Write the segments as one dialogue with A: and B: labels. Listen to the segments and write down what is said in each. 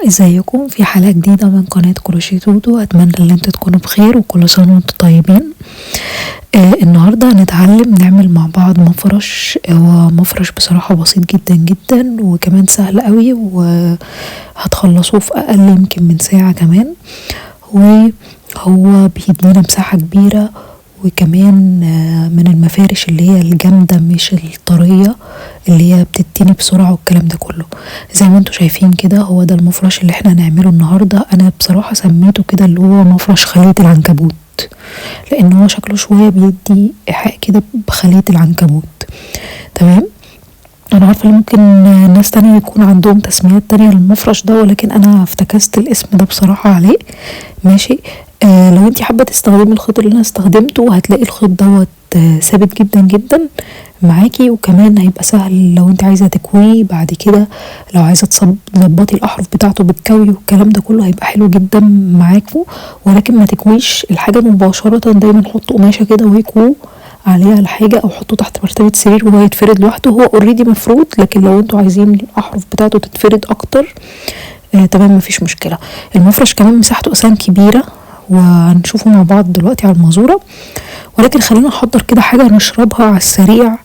A: ازيكم في حلقة جديدة من قناة كروشيه تودو. اتمنى ان انتوا تكونوا بخير وكل سنة وانتوا طيبين. النهاردة هنتعلم نعمل مع بعض مفرش. هو مفرش بصراحة بسيط جدا جدا وكمان سهل قوي، وهتخلصوه في اقل يمكن من ساعة كمان، وهو بيدينا مساحة كبيرة، وكمان من المفارش اللي هي الجامدة مش الطرية اللي هي بتتني بسرعة والكلام ده كله. زي ما انتوا شايفين كده هو ده المفرش اللي احنا هنعمله النهاردة. انا بصراحة سميته كده اللي هو مفرش خلية العنكبوت، لان هو شكله شوية بيدي ايحاء كده بخلية العنكبوت. تمام، انا عارفة ان ممكن ناس تانية يكون عندهم تسميات تانية للمفرش ده، ولكن انا افتكست الاسم ده بصراحة عليه. ماشي. لو انتي حابة تستخدمي الخيط اللي انا استخدمته هتلاقي الخيط دوت ثابت جدا جدا معاكي، وكمان هيبقى سهل لو انت عايزة تكويه بعد كده، لو عايزة تظبطي الاحرف بتاعته بالكوي والكلام ده كله هيبقى حلو جدا معاكوا. ولكن ما تكويش الحاجة مباشرة، دايما حطوا قماشة كده ويكووا عليها الحاجة، او حطوه تحت مرتبة سرير وهو يتفرد لوحده. هو already مفرود، لكن لو انتوا عايزين الاحرف بتاعته تتفرد اكتر تمام مفيش مشكلة. المفرش كمان مساحته اصلا كبيرة وهنشوفه مع بعض دلوقتي على المازورة، ولكن خلينا نحضر كده حاجة نشربها على السريع.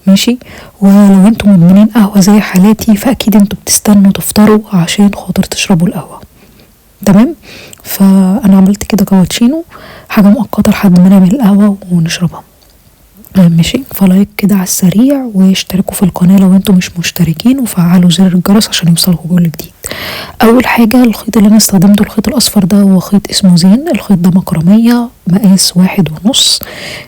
A: ماشي. ولو انتم مدمنين قهوة زي حالاتي فأكيد انتوا بتستنوا تفطروا عشان خاطر تشربوا القهوة. تمام. فأنا عملت كده كابتشينو، حاجة مؤقتة لحد ما نعمل القهوة ونشربها. ماشي. ف like كده على السريع، واشتركوا في القناة لو انتم مش مشتركين، وفعلوا زر الجرس عشان يوصلكوا كل جديد. اول حاجة الخيط اللي انا استخدمته الخيط الاصفر ده هو خيط اسمه زين. الخيط ده مكرمية مقاس 1.5.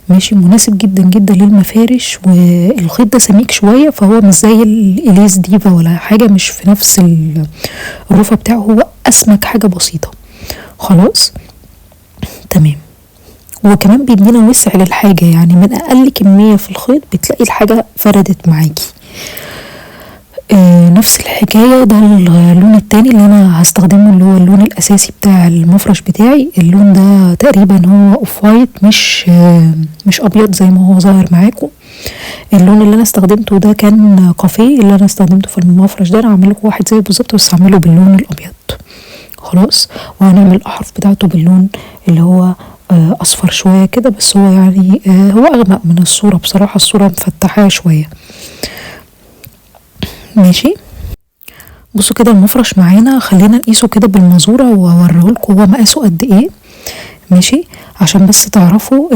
A: ماشي. مناسب جدا جدا للمفارش، والخيط ده سميك شوية فهو مش زي الاليز ديفا ولا حاجة، مش في نفس الرفة بتاعه، هو اسمك حاجة بسيطة خلاص. تمام. وكمان بيدينا وسع للحاجة، يعني من أقل كمية في الخيط بتلاقي الحاجة فردت معاكي. نفس الحكاية ده اللون التاني اللي أنا هستخدمه اللي هو اللون الأساسي بتاع المفرش بتاعي. اللون ده تقريبا هو off white، مش أبيض زي ما هو ظاهر معاكم. اللون اللي أنا استخدمته ده كان كافيه اللي أنا استخدمته في المفرش ده. أنا هعمل لكم واحد زيه بالظبط بس هعمله باللون الأبيض خلاص. وهنعمل الأحرف بتاعته باللون اللي هو اصفر شوية كده، بس هو يعني هو اغمق من الصورة بصراحة، الصورة مفتحاه شوية. ماشي. بصوا كده المفرش معانا، خلينا نقيسه كده بالمازوره واوريهولكم هو مقاسه قد ايه. ماشي، عشان بس تعرفوا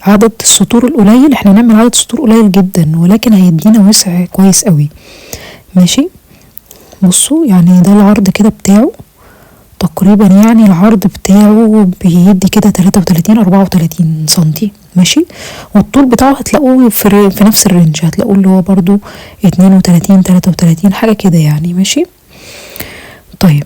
A: عدد السطور القليل. احنا هنعمل عدد سطور قليل جدا، ولكن هيدينا وسع كويس قوي. ماشي. بصوا يعني ده العرض كده بتاعه تقريبا، يعني العرض بتاعه بيدي كده 33 34 سنتي. ماشي. والطول بتاعه هتلاقوه في نفس ال range، هتلاقوه اللي هو برضو 32 33 حاجة كده يعني. ماشي. طيب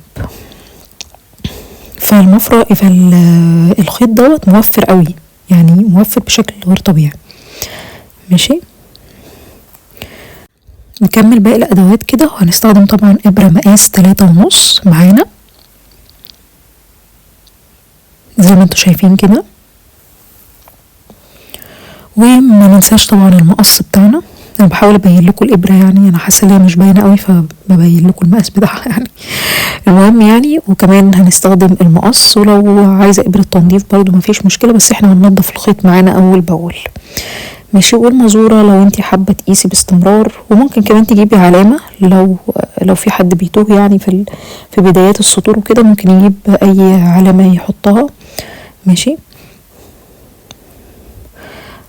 A: فالمفرق فالخيط دوت موفر قوي، يعني موفر بشكل غير طبيعي. ماشي. نكمل باقي الادوات كده. وهنستخدم طبعا ابرة مقاس 3.5 معانا زي ما انتوا شايفين كده. وما ننساش طبعا المقص بتاعنا. انا بحاول ابين لكم الابره، يعني انا حاسه ان هي مش باينة قوي فببين لكم المقاس بتاعها يعني. المهم يعني، وكمان هنستخدم المقص، ولو عايزه ابره تنظيف برضو مفيش مشكلة، بس احنا هننضف الخيط معانا اول باول. ماشي. والمازوره لو انتي حابة تقيسي باستمرار، وممكن كمان تجيبي علامة لو في حد بيتوه يعني في بدايات السطور وكده، ممكن يجيب اي علامة يحطها. ماشي.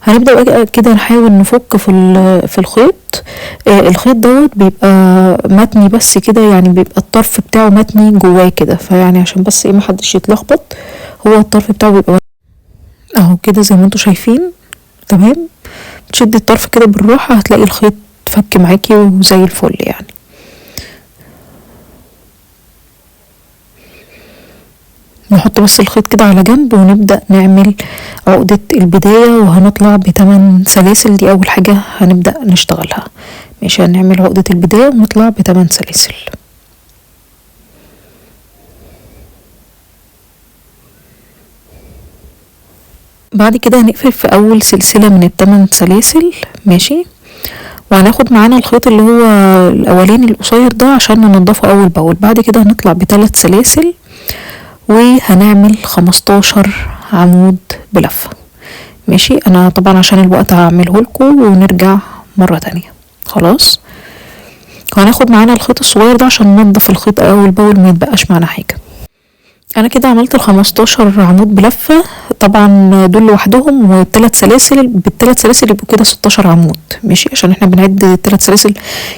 A: هنبدأ بقى كده نحاول نفك في الخيط. الخيط دوت بيبقى متني بس كده، يعني بيبقى الطرف بتاعه متني جواه كده، فيعني عشان بس ايه محدش يتلخبط، هو الطرف بتاعه بيبقى اهو كده زي ما انتوا شايفين. تمام. تشدي الطرف كده بالراحة هتلاقي الخيط فك معاكي وزي الفل يعني. نحط بس الخيط كده على جنب ونبدأ نعمل عقدة البداية، وهنطلع ب8 سلاسل. دي أول حاجة هنبدأ نشتغلها. ماشي. هنعمل عقدة البداية ونطلع ب8 سلاسل. بعد كده هنقفل في أول سلسلة من ال8 سلاسل. ماشي. وهناخد معانا الخيط اللي هو الاولاني القصير ده عشان ننضفه اول باول. بعد كده هنطلع ب3 سلاسل وهنعمل 15 عمود بلفة. ماشي، انا طبعا عشان الوقت هعمله لكم ونرجع مرة تانية. خلاص، هناخد معانا الخيط الصغير ده عشان ننضف الخيط اول باول ما يتبقاش معانا حاجة. انا كده عملت ال15 عمود بلفة، طبعا دول لوحدهم، والثلاث سلاسل بالثلاث سلاسل يبقوا كده 16 عمود. ماشي، عشان احنا بنعد الثلاث سلاسل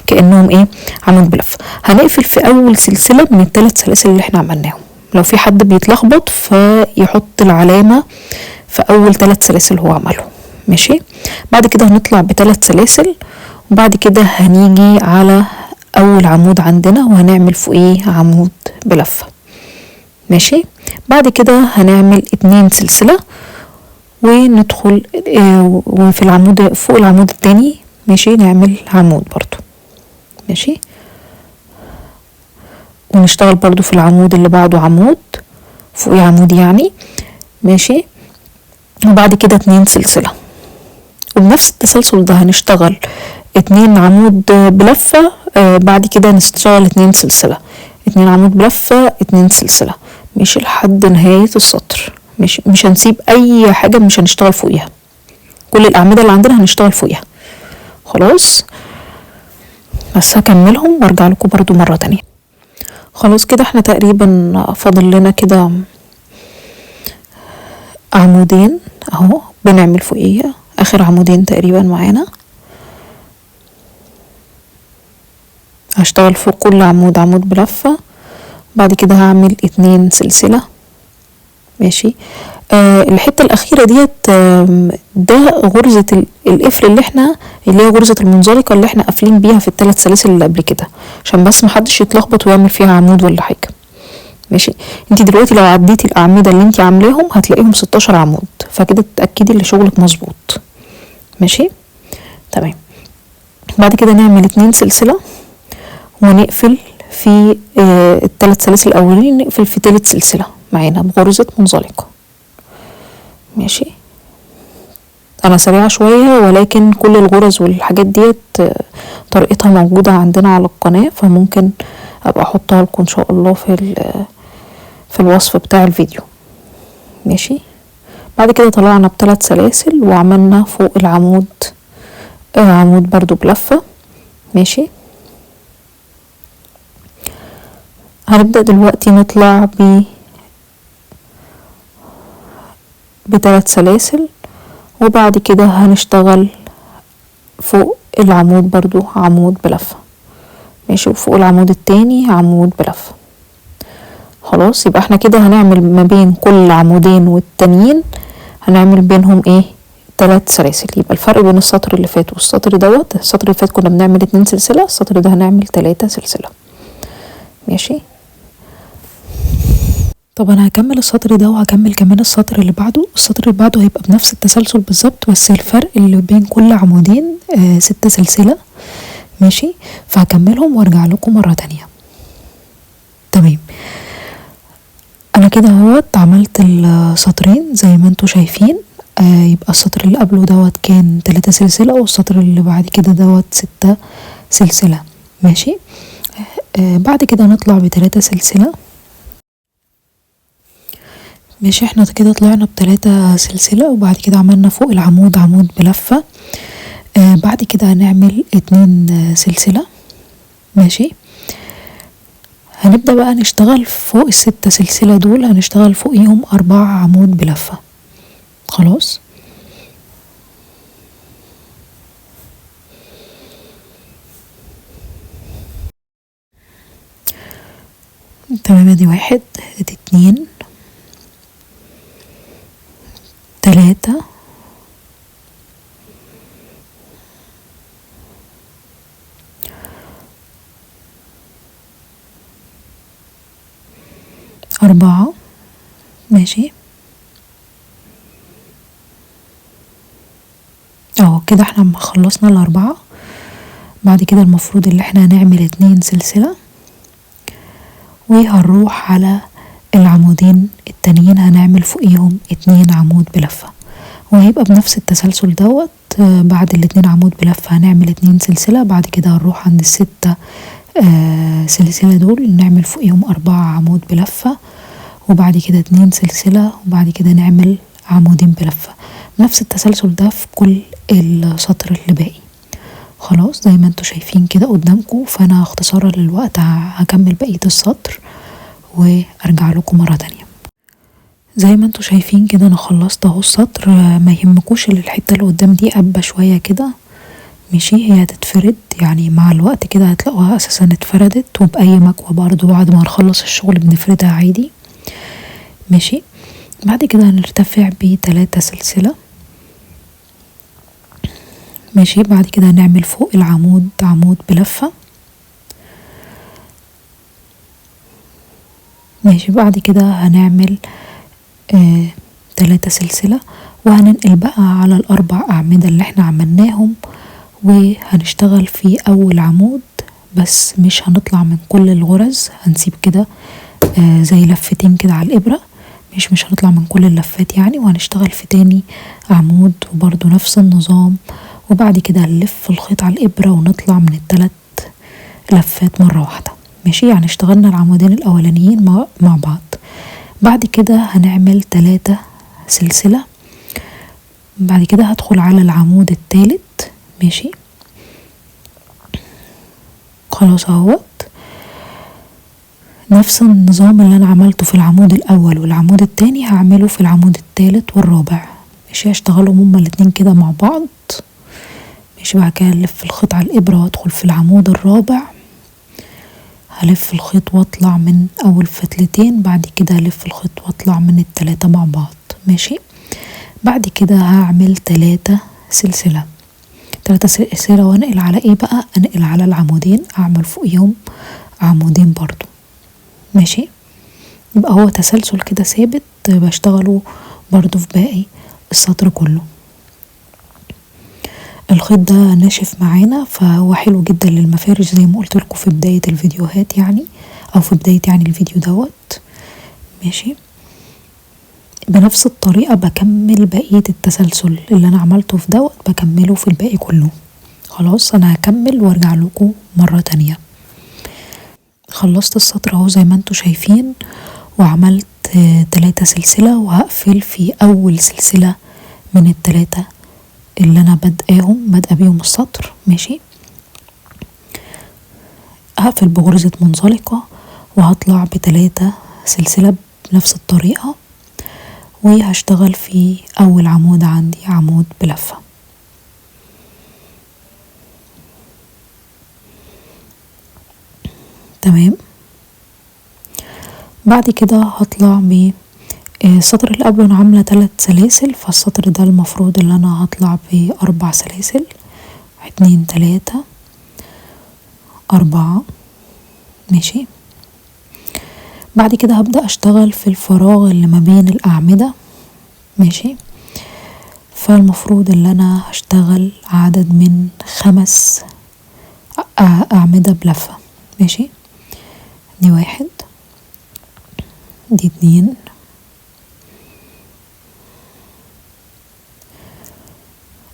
A: كأنهم ايه، عمود بلفة. هنقفل في اول سلسلة من الثلاث سلاسل اللي احنا عملناهم. لو في حد بيتلخبط فيحط العلامة في اول 3 سلاسل هو عملهم. ماشي، بعد كده هنطلع ب3 سلاسل، وبعد كده هنيجي على اول عمود عندنا وهنعمل فوقيه عمود بلفة. ماشي، بعد كده هنعمل 2 سلسلة وندخل وفي العمود فوق العمود التاني. ماشي، نعمل عمود برضو. ماشي، ونشتغل برضو في العمود اللي بعده عمود فوقيه عمود يعني. ماشي، وبعد كده 2 سلسلة، وبنفس التسلسل ده هنشتغل 2 عمود بلفة، بعد كده نشتغل 2 سلسلة، 2 عمود بلفة، 2 سلسلة. ماشي، لحد نهاية السطر. ماشي، مش هنسيب اي حاجة، مش هنشتغل فوقيها، كل الأعمدة اللي عندنا هنشتغل فوقيها. خلاص، بس هكملهم وارجع لكم برضو مرة تانية. خلاص كده احنا تقريبا فاضل لنا كده عمودين اهو بنعمل فوقيها، اخر عمودين تقريبا معانا. هشتغل فوق كل عمود عمود بلفة، بعد كده هعمل 2 سلسلة. ماشي، الحتة الأخيرة ديت ده غرزة القفل اللي احنا اللي هي غرزة المنزلقة اللي احنا قافلين بيها في الثلاث سلاسل اللي قبل كده، عشان بس محدش يتلخبط ويعمل فيها عمود ولا حاجة. ماشي، انتي دلوقتي لو عديتي الأعمدة اللي انتي عاملاهم هتلاقيهم 16 عمود، فكده تتأكدي ان شغلك مظبوط. ماشي، تمام. بعد كده نعمل 2 سلسلة ونقفل في الثلاث سلاسل الأولين، نقفل في تالت سلسلة معانا بغرزة منزلقة. ماشي، انا سريعة شوية ولكن كل الغرز والحاجات ديت طريقتها موجودة عندنا على القناة، فممكن ابقى احطها لكم ان شاء الله في الوصف بتاع الفيديو. ماشي، بعد كده طلعنا ب3 سلاسل وعملنا فوق العمود عمود برضو بلفة. ماشي، هنبدأ دلوقتي نطلع ب3 سلاسل، وبعد كده هنشتغل فوق العمود برضو عمود بلفة. ماشي، وفوق العمود التاني عمود بلفة. خلاص، يبقى احنا كده هنعمل ما بين كل عمودين والتانيين هنعمل بينهم ايه، 3 سلاسل. يبقى الفرق بين السطر اللي فات والسطر دوت، السطر اللي فات كنا بنعمل 2 سلسلة، السطر ده هنعمل 3 سلسلة. ماشي، طب انا هكمل السطر ده وهكمل كمان السطر اللي بعده. السطر اللي بعده هيبقى بنفس التسلسل بالظبط، بس الفرق اللي بين كل عمودين 6 سلسلة. ماشي، فهكملهم وارجع لكم مرة تانية. تمام، انا كده اهوت عملت السطرين زي ما انتوا شايفين. يبقى السطر اللي قبله دوت كان 3 سلسلة، والسطر اللي بعد كده دوت 6 سلسلة. ماشي، بعد كده نطلع ب3 سلسلة. ماشي، احنا كده طلعنا ب3 سلسلة، وبعد كده عملنا فوق العمود عمود بلفة. بعد كده هنعمل 2 سلسلة. ماشي، هنبدأ بقى نشتغل فوق ال6 سلسلة دول، هنشتغل فوقيهم 4 عمود بلفة. خلاص، تمام. ادي 1، ادي 2، 3، 4. ماشي، اهو كده احنا خلصنا ال4. بعد كده المفروض اللي احنا هنعمل 2 سلسلة، وهنروح على العمودين التانيين هنعمل فوقيهم 2 عمود بلفة. وهيبقى بنفس التسلسل دوت. بعد الاتنين عمود بلفة هنعمل 2 سلسلة، بعد كده هنروح عند ال6 سلسلة دول نعمل فوقيهم 4 عمود بلفة، وبعد كده 2 سلسلة، وبعد كده نعمل عمودين بلفة. نفس التسلسل ده في كل السطر اللي باقي. خلاص زي ما انتوا شايفين كده قدامكم. فانا اختصارا للوقت هكمل بقية السطر وارجع لكم مرة تانية. زي ما انتوا شايفين كده انا خلصت اهو السطر. ما يهمكوش اللي الحتة اللي قدام دي قبة شوية كده، ماشي، هي هتتفرد يعني مع الوقت كده، هتلاقوها اساسا اتفردت، وبأي مكوة برضو بعد ما نخلص الشغل بنفردها عادي، ماشي. بعد كده هنرتفع ب3 سلسلة، ماشي. بعد كده هنعمل فوق العمود عمود بلفة، ماشي. بعد كده هنعمل 3 سلسلة، وهننقل بقى على ال4 أعمدة اللي احنا عملناهم، وهنشتغل في أول عمود بس مش هنطلع من كل الغرز، هنسيب كده زي لفتين كده على الإبرة، مش هنطلع من كل اللفات يعني. وهنشتغل في تاني عمود وبرضو نفس النظام، وبعد كده هنلف الخيط على الإبرة ونطلع من ال3 لفات مرة واحدة، ماشي. يعني اشتغلنا العمودين الأولانيين مع بعض. بعد كده هنعمل 3 سلسلة، بعد كده هدخل على العمود الثالث، ماشي. خلاص اهوت نفس النظام اللي انا عملته في العمود الاول والعمود التاني هعمله في العمود الثالث والرابع، ماشي. هشتغلهم هما الاتنين كده مع بعض، ماشي. بعد كده هلف الخيط على الابرة وادخل في العمود الرابع، هلف الخيط واطلع من اول فتلتين، بعد كده هلف الخيط واطلع من ال3 مع بعض، ماشي. بعد كده هعمل 3 سلسلة، 3 سلسلة، وانقل على ايه بقى؟ انقل على العمودين، اعمل فوقيهم عمودين برضو، ماشي. يبقى هو تسلسل كده ثابت بشتغله برضو في باقي السطر كله. الخيط ده ناشف معانا، فهو حلو جدا للمفارش زي ما قلت لكم في بداية الفيديوهات يعني، او في بداية يعني الفيديو دوت، ماشي. بنفس الطريقة بكمل بقية التسلسل اللي انا عملته في دوت بكمله في الباقي كله. خلاص انا هكمل وارجع لكم مرة تانية. خلصت السطر اهو زي ما انتوا شايفين، وعملت 3 سلسلة، وهقفل في اول سلسلة من ال3 اللي انا بادئه بيهم السطر، ماشي. هقفل بغرزة منزلقة وهطلع ب3 سلسلة بنفس الطريقة، وهشتغل في اول عمود عندي عمود بلفة. تمام. بعد كده هطلع ب السطر اللي قبله انا عاملة 3 سلاسل، فالسطر ده المفروض ان انا هطلع ب4 سلاسل، 2 3 4، ماشي. بعد كده هبدأ اشتغل في الفراغ اللي ما بين الاعمدة، ماشي. فالمفروض ان انا هشتغل عدد من 5 اعمدة بلفة، ماشي. دي 1، دي 2،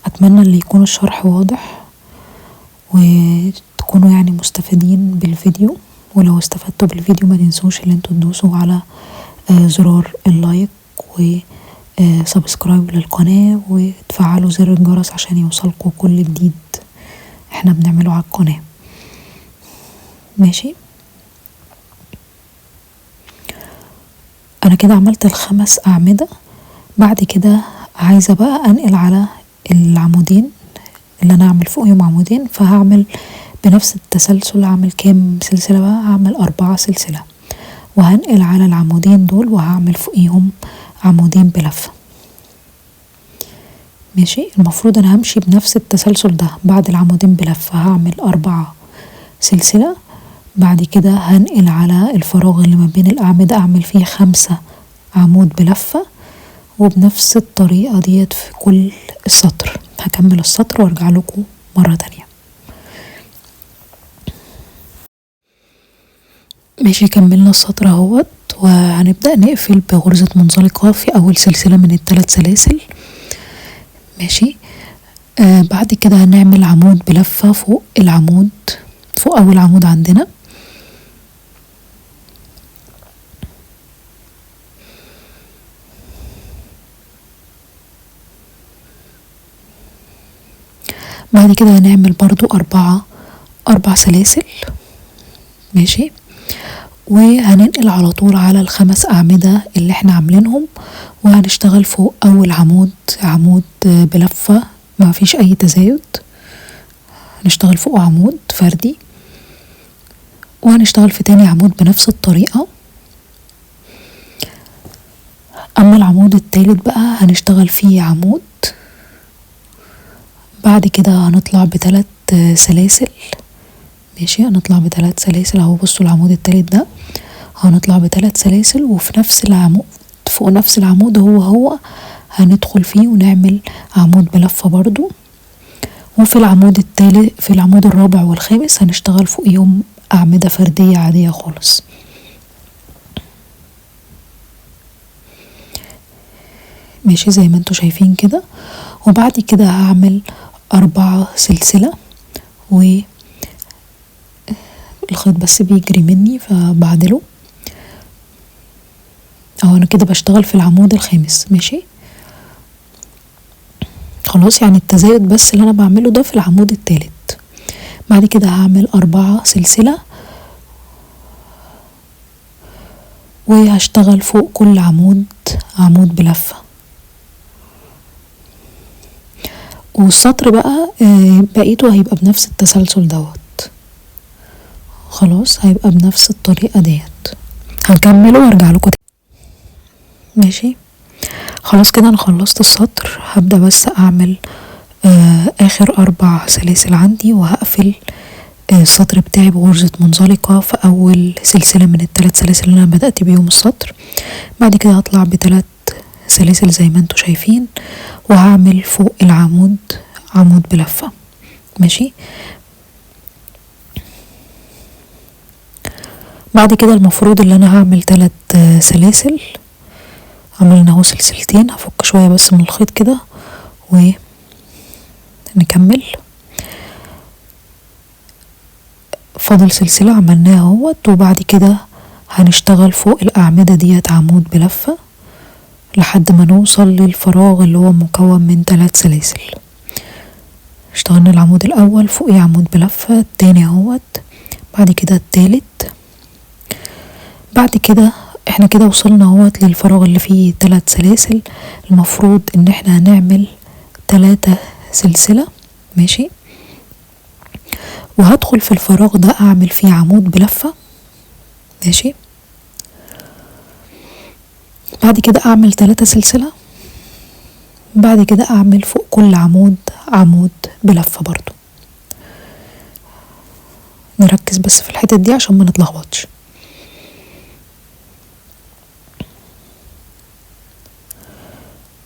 A: اتمنى اللي يكون الشرح واضح وتكونوا يعني مستفيدين بالفيديو، ولو استفدتوا بالفيديو ما تنسوش ان انتوا تدوسوا على زرار ال like و subscribe للقناة، وتفعلوا زر الجرس عشان يوصلكوا كل جديد احنا بنعمله على القناة، ماشي. انا كده عملت ال5 اعمدة. بعد كده عايزة بقى انقل على العمودين اللي انا اعمل فوقهم عمودين، فهعمل بنفس التسلسل. هعمل كام سلسلة بقى؟ هعمل 4 سلسلة، وهنقل على العمودين دول وهعمل فوقيهم عمودين بلفة، ماشي. المفروض انا همشي بنفس التسلسل ده. بعد العمودين بلفة هعمل 4 سلسلة، بعد كده هنقل على الفراغ اللي ما بين الأعمدة اعمل فيه 5 عمود بلفة، وبنفس الطريقة ديت في كل السطر. هكمل السطر وارجع لكم مرة تانية، ماشي. كملنا السطر اهوت، وهنبدأ نقفل بغرزة منزلقة في أول سلسلة من ال3 سلاسل، ماشي. بعد كده هنعمل عمود بلفة فوق العمود، فوق اول عمود عندنا. بعد كده هنعمل برضو 4 سلاسل. ماشي. وهننقل على طول على ال5 أعمدة اللي احنا عاملينهم، وهنشتغل فوق اول عمود، عمود بلفة ما فيش اي تزايد، هنشتغل فوق عمود فردي، وهنشتغل في تاني عمود بنفس الطريقة. اما العمود التالت بقى هنشتغل فيه عمود، بعد كده هنطلع ب3 سلاسل. ماشي، هنطلع ب3 سلاسل اهو. بصوا العمود التالت ده هنطلع ب3 سلاسل، وفي نفس العمود فوق نفس العمود هو هندخل فيه ونعمل عمود بلفة برضو. وفي العمود التالت، في العمود الرابع والخامس هنشتغل فوقيهم أعمدة فردية عادية خالص. ماشي زي ما انتوا شايفين كده. وبعد كده هعمل 4 سلسلة، و الخيط بس بيجري مني فبعدله اهو. انا كده بشتغل في العمود الخامس. ماشي خلاص، يعني التزايد بس اللي انا بعمله ده في العمود التالت. بعد كده هعمل 4 سلسلة، وهشتغل فوق كل عمود عمود بلفة. والسطر بقى بقيته هيبقى بنفس التسلسل دوت، خلاص هيبقى بنفس الطريقة ديت. هنكمله وارجع لكم تاني. ماشي خلاص كده انا خلصت السطر. هبدأ بس اعمل اخر 4 سلاسل عندي، وهقفل السطر بتاعي بغرزة منزلقة في اول سلسلة من ال3 سلاسل اللي انا بدأت بيهم السطر. بعد كده هطلع ب3 سلاسل زي ما انتوا شايفين، وهعمل فوق العمود عمود بلفة. ماشي. بعد كده المفروض ان انا هعمل 3 سلاسل، عملنا اهو سلسلتين. هفك شوية بس من الخيط كده ونكمل. فاضل سلسلة عملناها اهوت. وبعد كده هنشتغل فوق الأعمدة ديت عمود بلفة لحد ما نوصل للفراغ اللي هو مكون من 3 سلاسل. اشتغلنا العمود الأول فوقيه عمود بلفة، التاني اهوت، بعد كده التالت. بعد كده احنا كده وصلنا اهوت للفراغ اللي فيه 3 سلاسل. المفروض ان احنا هنعمل 3 سلسلة. ماشي. وهدخل في الفراغ ده اعمل فيه عمود بلفة. ماشي. بعد كده اعمل 3 سلسلة، بعد كده اعمل فوق كل عمود عمود بلفة برضو. نركز بس في الحتة دي عشان ما نتلخبطش.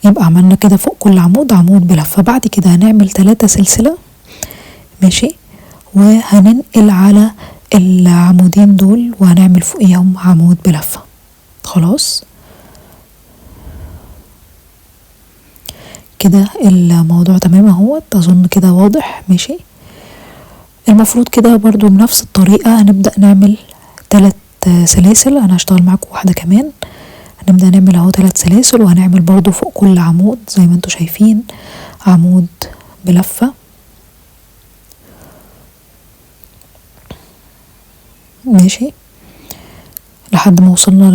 A: يبقى عملنا كده فوق كل عمود عمود بلفة. بعد كده هنعمل 3 سلسلة. ماشي. وهننقل على العمودين دول وهنعمل فوقيهم عمود بلفة. خلاص كده الموضوع تمام اهوت، اظن كده واضح. ماشي. المفروض كده برضو بنفس الطريقة هنبدأ نعمل 3 سلاسل. انا هشتغل معاكم واحدة كمان. هنبدأ نعمل اهو 3 سلاسل، وهنعمل برضو فوق كل عمود زي ما انتوا شايفين عمود بلفة. ماشي. لحد ما وصلنا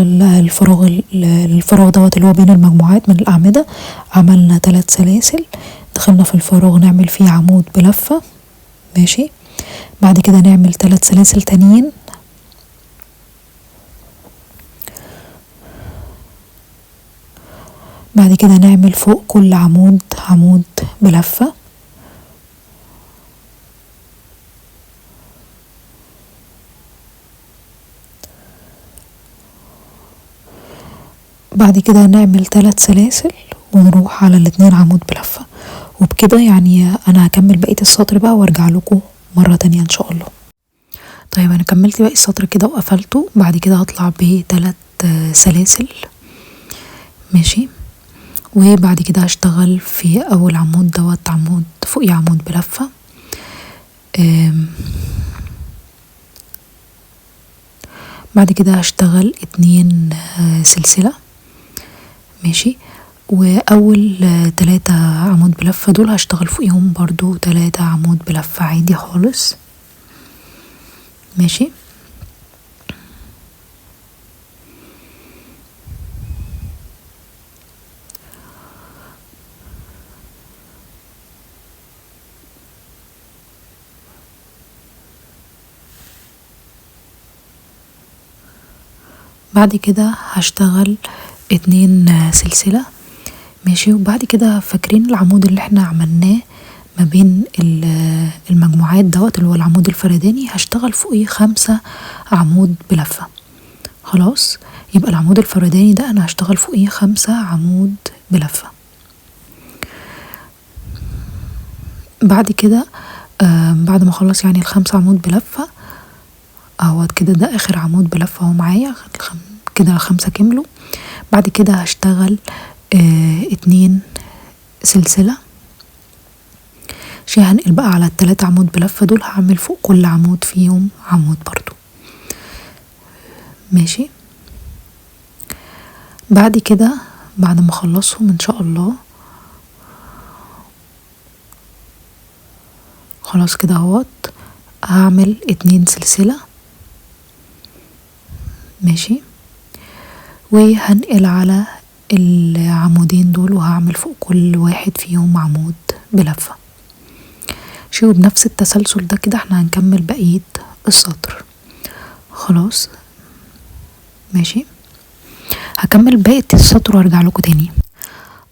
A: للفراغ دوت اللي هو بين المجموعات من الأعمدة. عملنا 3 سلاسل، دخلنا في الفراغ نعمل فيه عمود بلفة. ماشي. بعد كده نعمل 3 سلاسل تانيين. بعد كده نعمل فوق كل عمود عمود بلفة. بعد كده نعمل 3 سلاسل ونروح على ال2 عمود بلفة. وبكده يعني انا هكمل بقية السطر بقى وارجع لكم مرة تانية ان شاء الله. طيب انا كملت باقي السطر كده وقفلته. بعد كده هطلع ب3 سلاسل. ماشي. وبعد كده هشتغل في اول عمود دوت عمود فوقيه عمود بلفة. بعد كده هشتغل 2 سلسلة. ماشي، واول 3 عمود بلفة دول هشتغل فوقيهم برضو 3 عمود بلفة عادي خالص. ماشي، بعد كده هشتغل 2 سلسلة. ماشي، وبعد كده فاكرين العمود اللي احنا عملناه ما بين المجموعات دوت اللي هو العمود الفرداني، هشتغل فوقيه 5 عمود بلفة. خلاص، يبقى العمود الفرداني ده انا هشتغل فوقيه 5 عمود بلفة. بعد كده بعد ما اخلص يعني ال5 عمود بلفة اهوت كده، ده اخر عمود بلفة اهو معايا كده 5 كملوا. بعد كده هشتغل 2 سلسلة. شي هنقل بقى على ال3 عمود بلفة دول، هعمل فوق كل عمود فيهم عمود برضو. ماشي، بعد كده بعد ما اخلصهم ان شاء الله خلاص كده اهوت هعمل 2 سلسلة. ماشي، وهنقل على العمودين دول وهعمل فوق كل واحد فيهم عمود بلفة. شوفوا بنفس التسلسل ده كده احنا هنكمل بقية السطر. خلاص ماشي، هكمل بقية السطر وارجع لكم تاني.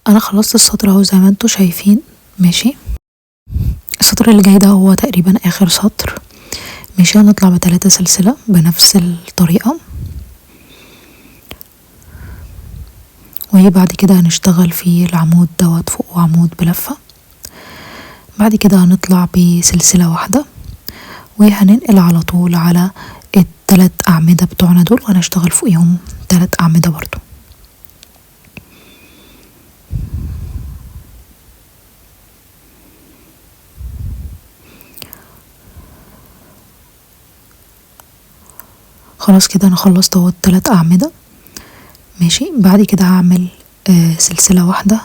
A: انا خلصت السطر اهو زي ما انتوا شايفين. ماشي، السطر اللي جاي ده هو تقريبا اخر سطر. ماشي، هنطلع ب3 سلسلة بنفس الطريقة، وهي بعد كده هنشتغل في العمود دوت فوق عمود بلفة. بعد كده هنطلع بسلسلة واحدة وهننقل على طول على ال3 أعمدة بتوعنا دول، وهنشتغل فوقيهم 3 أعمدة برضو. خلاص كده انا خلصت اهو ال3 أعمدة. ماشي، بعد كده هعمل سلسلة واحدة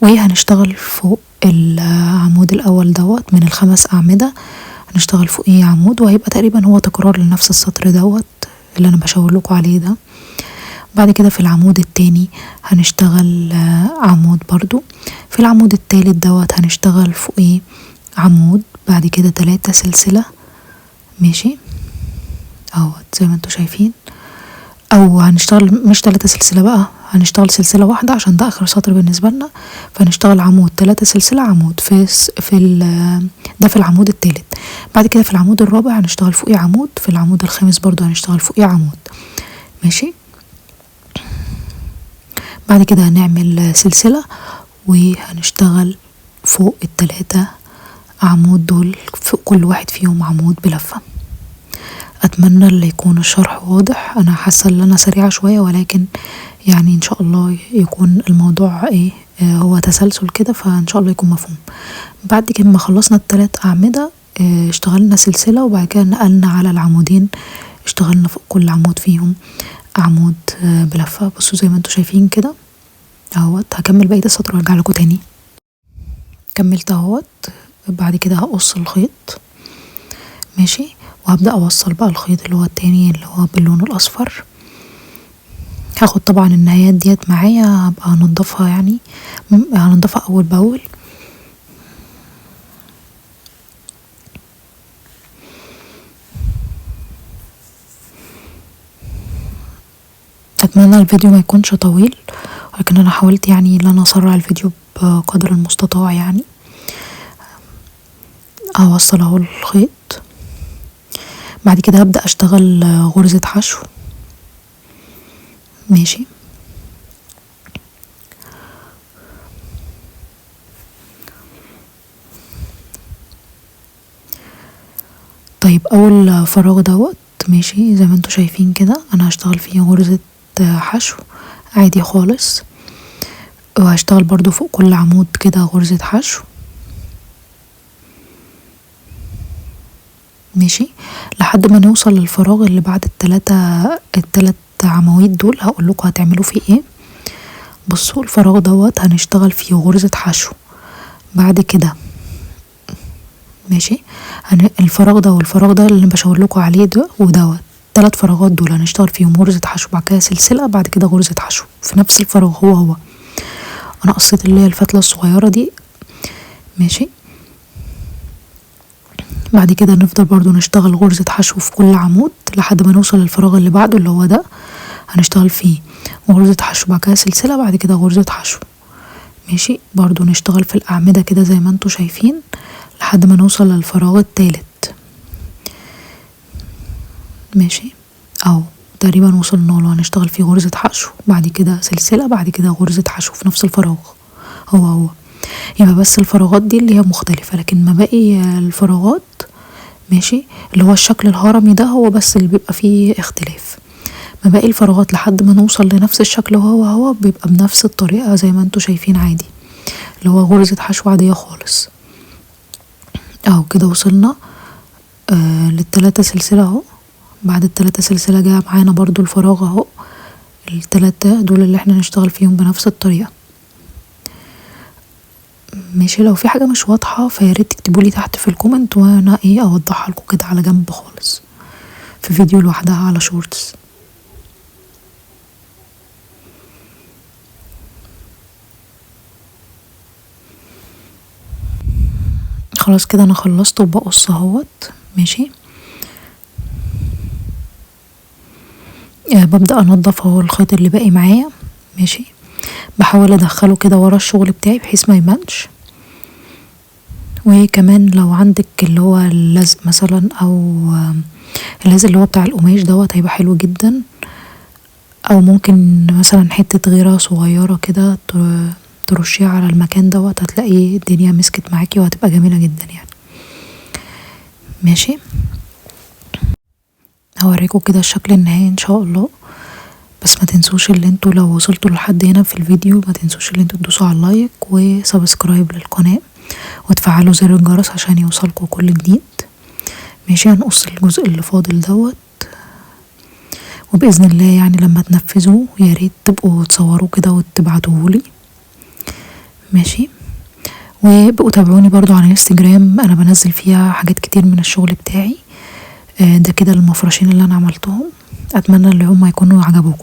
A: وهنشتغل فوق العمود الأول دوت من ال5 أعمدة، هنشتغل فوقيه عمود، وهيبقى تقريبا هو تكرار لنفس السطر دوت اللي أنا بشاور لكم عليه ده. بعد كده في العمود التاني هنشتغل عمود برضو. في العمود التالت دوت هنشتغل فوقيه عمود، بعد كده 3 سلسلة. ماشي اهوت زي ما انتوا شايفين، او هنشتغل مش 3 سلسلة بقى، هنشتغل سلسلة واحدة عشان ده اخر سطر بالنسبة لنا، فهنشتغل عمود 3 سلسلة عمود في ده في العمود التالت. بعد كده في العمود الرابع هنشتغل فوقيه عمود، في العمود الخامس برضو هنشتغل فوقيه عمود. ماشي، بعد كده هنعمل سلسلة وهنشتغل فوق ال3 عمود دول، فوق كل واحد فيهم عمود بلفة. اتمنى اللي يكون الشرح واضح، انا حاسه ان انا سريعه شويه، ولكن يعني ان شاء الله يكون الموضوع ايه هو تسلسل كده، فان شاء الله يكون مفهوم. بعد كده ما خلصنا ال3 أعمدة اشتغلنا سلسله، وبعد كده نقلنا على العمودين، اشتغلنا فوق كل عمود فيهم عمود بلفه. بصوا زي ما انتوا شايفين كده اهوت. هكمل بقيه السطر وارجع لكم تاني. كملت اهوت. بعد كده هقص الخيط. ماشي، وهبدأ اوصل بقى الخيط اللي هو التاني اللي هو باللون الاصفر. هاخد طبعا النهايات ديت معايا، هبقى هنضفها، يعني هنضفها اول باول. اتمنى الفيديو ما يكونش طويل، ولكن انا حاولت يعني ان انا اسرع الفيديو بقدر المستطاع. يعني هوصل اهو الخيط. بعد كده هبدأ اشتغل غرزة حشو. ماشي، طيب اول فراغ دوت ماشي زي ما انتوا شايفين كده انا هشتغل فيه غرزة حشو عادي خالص، وهشتغل برضو فوق كل عمود كده غرزة حشو. ماشي، لحد ما نوصل للفراغ اللي بعد التلات عواميد دول. هقول لكم هتعملوا فيه ايه. بصوا الفراغ دوت هنشتغل فيه غرزة حشو بعد كده. ماشي، الفراغ ده والفراغ ده اللي بشاور لكم عليه ده ودوت، 3 فراغات دول هنشتغل فيهم غرزة حشو، بعد كده سلسلة، بعد كده غرزة حشو في نفس الفراغ هو هو. انا قصيت اللي هي الفتلة الصغيرة دي. ماشي، بعد كده نفضل برضو نشتغل غرزة حشو في كل عمود لحد ما نوصل للفراغ اللي بعده اللي هو ده، هنشتغل فيه غرزة حشو، بعد كده سلسلة، بعد كده غرزة حشو. ماشي، برضو نشتغل في الأعمدة كده زي ما انتوا شايفين لحد ما نوصل للفراغ التالت. ماشي، اهو تقريبا وصلنا له. هنشتغل فيه غرزة حشو، بعد كده سلسلة، بعد كده غرزة حشو في نفس الفراغ هو هو. يبقى بس الفراغات دي اللي هي مختلفة، لكن ما باقي الفراغات ماشي اللي هو الشكل الهرمي ده هو بس اللي بيبقى فيه اختلاف. ما باقي الفراغات لحد ما نوصل لنفس الشكل هو هو بيبقى بنفس الطريقة زي ما انتوا شايفين عادي، اللي هو غرزة حشو عادية خالص. اهو كده وصلنا للتلاتة سلسلة اهو. بعد التلاتة سلسلة جه معانا برضو الفراغ اهو، التلاتة دول اللي احنا نشتغل فيهم بنفس الطريقة. ماشي، لو في حاجة مش واضحة فياريت تكتبولي تحت في ال comment وانا ايه اوضحها لكم كده على جنب خالص في فيديو لوحدها على shorts. خلاص كده انا خلصت وبقص اهوت. ماشي، ببدأ انضف اهو الخيط اللي باقي معايا. ماشي، بحاول ادخله كده ورا الشغل بتاعي بحيث ما يبانش. وكمان لو عندك اللي هو اللزق مثلا او اللزق اللي هو بتاع القماش دوت هيبقى حلو جدا، او ممكن مثلا حتة غيرة صغيرة كده ترشيها على المكان دوت، هتلاقي الدنيا مسكت معاكي وهتبقى جميلة جدا يعني. ماشي، هوريكم كده الشكل النهائي ان شاء الله. بس ما تنسوش اللي انتوا لو وصلتوا لحد هنا في الفيديو ما تنسوش اللي انتوا تدوسوا على ال like و subscribe للقناة وتفعلوا زر الجرس عشان يوصلكوا كل جديد. ماشي، هنقص الجزء اللي فاضل دوت، وبإذن الله يعني لما تنفذوه يا ريت تبقوا تصوروه كده وتبعتوهولي. ماشي، وبقوا تابعوني برضو على الانستجرام، انا بنزل فيها حاجات كتير من الشغل بتاعي. ده كده المفرشين اللي انا عملتهم، اتمنى ان هم يكونوا عجبوكم.